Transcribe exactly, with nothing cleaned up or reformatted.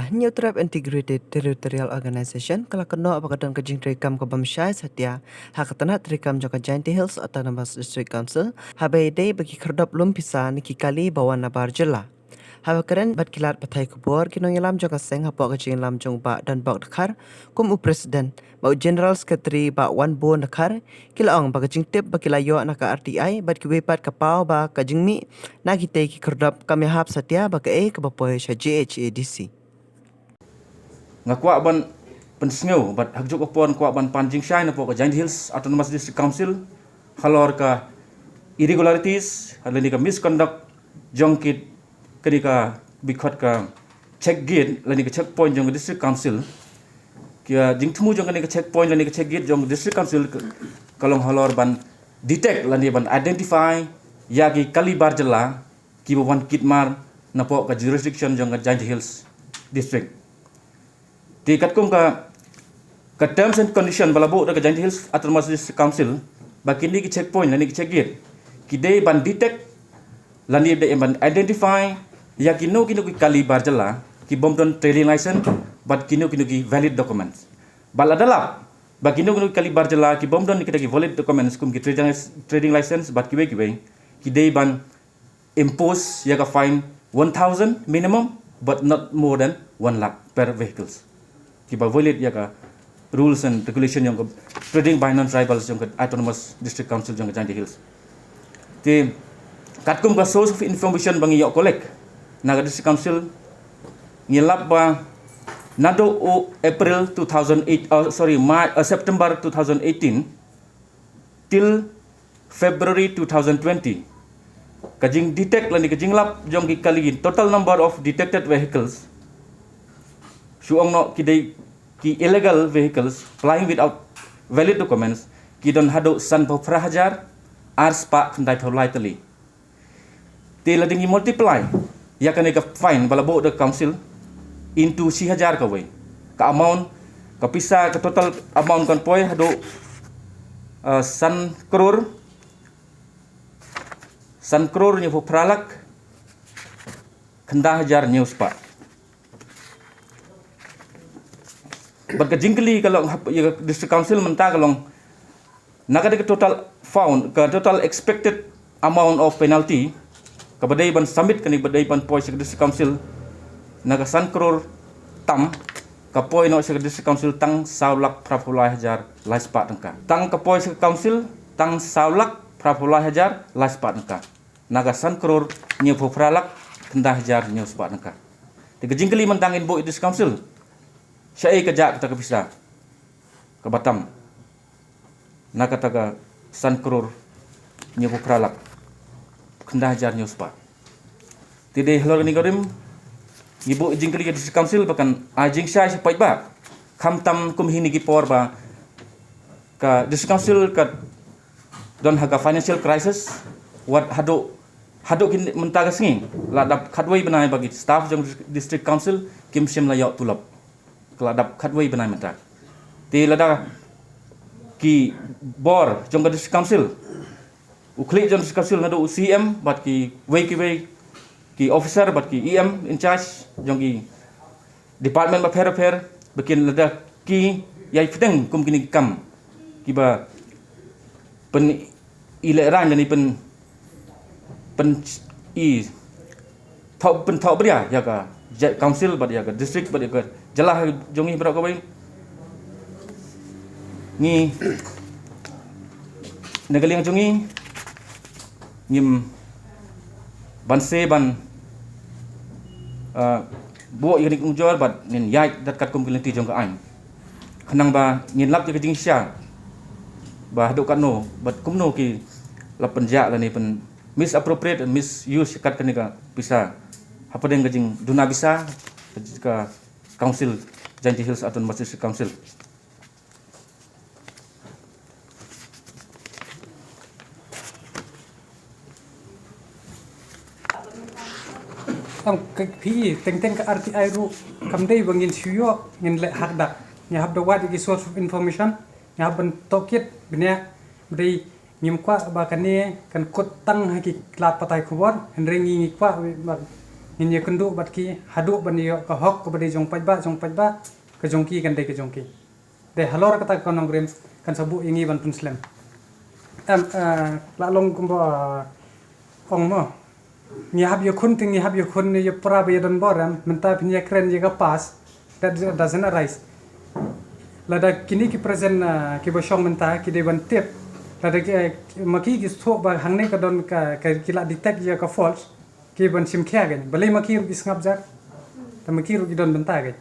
Hynñiewtrep Integrated Territorial Organization ka la kynnoh ba ka don ka jingtreikam ka bym shai satia ha ka tnat treikam jong ka Jaintia Hills Autonomous District Council haba ïadei bad ki khyrdop lum pisa ne ki kali ba wan nabar jylla. Haba kren bad ki lad pathai khubor, ki nongïalam jong ka seng hapoh ka jingïalam jong u Bah Donbok Dkhar kum u President, bad u General Secretary Bah Wanbun Dkhar, ki la ong ba ka jingtip ba ki la ïoh na ka R T I bad kiwei pat ka paw ba ka jingmih na kitei ki khyrdop kam ïahap satia ba kaei kaba poi sha J H A D C. Nga kwah ban pynsngew bad ha kajuh ka por kwah ban pan jingshai napoh ka Jaintia Hills Autonomous District Council halor ka irregularities lane ka misconduct jong ki, kane ka, ba khot ka check gate lane ka checkpoint jong ka District Council. Ka jingthmu jong kane ka checkpoint lane ka check gate jong ka District Council ka, ka long halor ban detect lane ban identify ïa ki kali bar jylla kiba wan kit mar napoh ka jurisdiction jong ka Jaintia Hills District. Te katkum ka, ka terms and condition ba la buh da ka Jaintia Hills Autonomous District Council, ba kine ki checkpoint lane ki check gate ki dei ban detect lane dei ban identify ïa kino kino ki kali bar jylla ki bym don trading license bad kino kino ki valid documents. Bad lada lap ba kino kino ki kali bar jylla ki bym don kita ki valid documents kum ki trading, trading license bad kiwei kiwei, ki dei ban impose ïa ka fine one thousand minimum, but not more than one lakh per vehicles. Kiba violate ïa ka rules and regulation jong ka trading by non-tribals jong ka Autonomous District Council jong ka Jaintia Hills. Te katkum ka source of information ba ngi ïoh collect na ka District Council, ngi lap ba naduh u April two thousand eight, oh, sorry, March, uh, September two thousand eighteen till February two thousand twenty, ka jingdetect lane ka jinglap jong ki kali, total number of detected vehicles, shu ong noh ki dei ki illegal vehicles plying without valid documents, ki don haduh sanphew phra hajar ar spah khyndai phew lai tylli. Te lada ngi multiply ïa kane ka fine ba la buh da ka council into shi hajar kawei, ka amount, ka pisa, ka total amount kan poi haduh, uh, san klur, san klur hynñiewphew phra lak khyndai hajar hynñiew spah. Bad ka jingkylli ka long hap, ïa ka District Council mynta ka long, na ka dei ka total fine, ka total expected amount of penalty kaba dei ban submit, kane ba dei ban poi sha ka District Council, na ka san klur tam, ka poi noh sha ka District Council tang saw lak phra phew lai hajar lai spah tyngka. Tang ka poi sha ka council tang saw lak phra phew lai hajar lai spah tyngka na ka san klur hynñiewphew phra lak khyndai hajar hynñiew spah tyngka. Te ka jingkylli mynta, ngin buh ïa ka District Council shaei ka jah kata ka pisa kaba tam na kata ka san klur hynñiewphew phra lak khyndai hajar hynñiew spah. Te dei halor kane ka rim ngi buh jingkylli ïa ka District Council ba kan ai jingshai shaphang ba khamtam kum ha kine ki por ba ka District Council ka don ha ka financial crisis, wat haduh, haduh kine mynta ka sngi la dap khatwei bnai ba ki staff jong District Council kim shym la ïoh tulop. Ka la dap khatwei bnai mynta. Te lada ki bor jong ka District Council, u khlieh jong District Council naduh u C M bad kiwei kiwei ki officer bad ki E M in charge jong ki department bapher bapher, ba kin lada ki ïai pdiang kum kine ki kam kiba pyn-i lehraiñ lane pyn, pyn-i thoh, pynthohbria ïa ka ja-, council bad ïa ka district bad ïa ka jylla jong ngi baroh kawei. Ngi na ka liang jong ngi ngim banse ban, ah, buh ïa ka ujor bad ngin ïaid dat katkum ki lynti jong ka aiñ. Khnang ba ngin lap ïa ka jingshisha ba haduh katno bad kumno ki la pynjah lane pyn misappropriate, misuse ïa kat kane ka pisa hapdeng ka jingduna pisa ka Council, Jaintia Hills Autonomous District Council. Tang ka phi teng teng ka R T I ruh kam dei ba ngin shu ïoh ngin leh hakdak. Ngi hap da wad ïa ki source of information, ngi hap ban tohkit bniah, ba dei ngim kwah ba kane kan kut tang ha ki lad pathai khubor, hynrei ngi ngi kwah ba Ngin ïakynduh bad ki haduh ban ïoh ka hok kaba dei jong paidbah, jong paidbah, ka jong ki kan dei ka jong ki. Dei halor kata ka nongrim kan sa buh ïa ngi ban pynslem. Em, eh, la long kumba, eh, ong mo. Ngi hap ïakhun te ngi hap ïakhun ïa para ba ïa don bor em, mynta phin ïakren ïa ka pass. That doesn't arise. Lada kine ki present, eh, kiba shong mynta ki dei ban tip. Lada ki, eh, ma ki ki sngewthuh ba hangne ka don ka, ka ki la detect ïa ka fault. Ki ban shim khia kein. Balei ma ki ruh ki sngap jar. Te ma ki ruh ki don bynta kein.